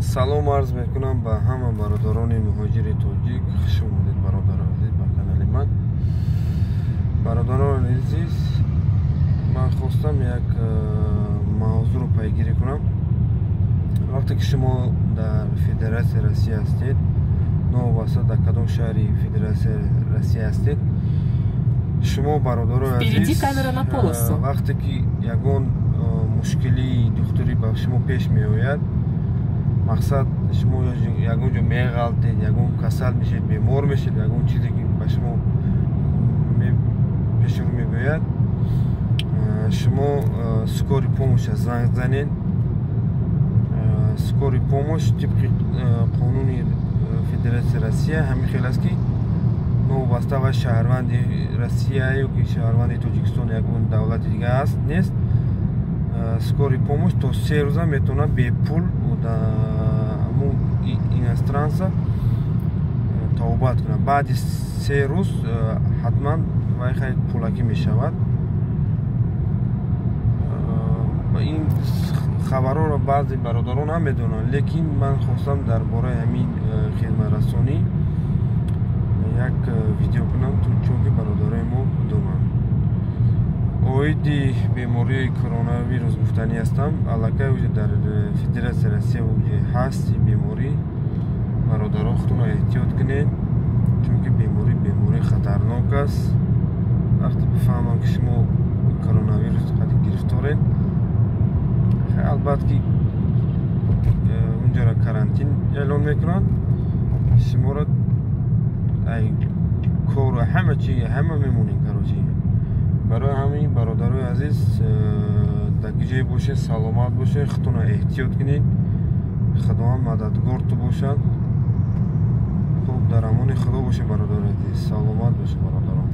Салом арз мекунам ба ҳама бародарони муҳоҷири тоҷик. Хуш омадед, бародарони азиз, ба канали ман. Бародарони азиз, ман хостам як мавзӯъро пайгирӣ кунам. Вақте ки шумо дар Федератсияи Россия ҳастед, новобаста дар кадом шаҳри Федератсияи Россия ҳастед, шумо, бародарои азиз, вақте ки ягон мушкилии духтурӣ ба шумо пеш меояд, мақсад шумо ягон ҷо меғалтед, ягон касал мешед, бемор мешед, ягон чизе ки ба шумо пешрӯ мебиёяд, шумо скорый помощь занг занед. Скорый помощь тибқи қонуни Федератсияи Россия ҳамин хел аст, ки новобаста ва шаҳрванди Россия ё ки шаҳрванди Тоҷикистон, ягон давлати дига аст нест, скорый помощь то 3 рӯза метавонад бепул иностранца табобат кунад. Баъди 3 рӯз ҳатман вай хай пулакӣ мешавад. Ин хабарҳоро баъзе бародарон ҳам медонанд, лекин ман хостам дар бораи ҳамин хизматрасонӣ як видео кунам, чунки бародарои мо донанд. Оиди бемории коронавирус гуфтанӣ ҳастам. Аллакай уже дар Федератсияи Россия уже ҳаст беморӣ. Бародарон, худтонро эҳтиёт кунед, чунки беморӣ бемории хатарнок аст. Вақте бифаҳмам, ки шумо коронавирус қади гирифторед, албатта ки унҷоро карантин эълон мекунанд, шуморо кору ҳама чи ҳама мемонем, короче. Барои ҳамин, бародарои азиз, дар ҷое бошед, саломат бошед, худтонро эҳтиёт кунед. Худованд мададгорту бошад. Хуб, дар амони Худо бошед, бародари азиз, саломат бошед, бародарон.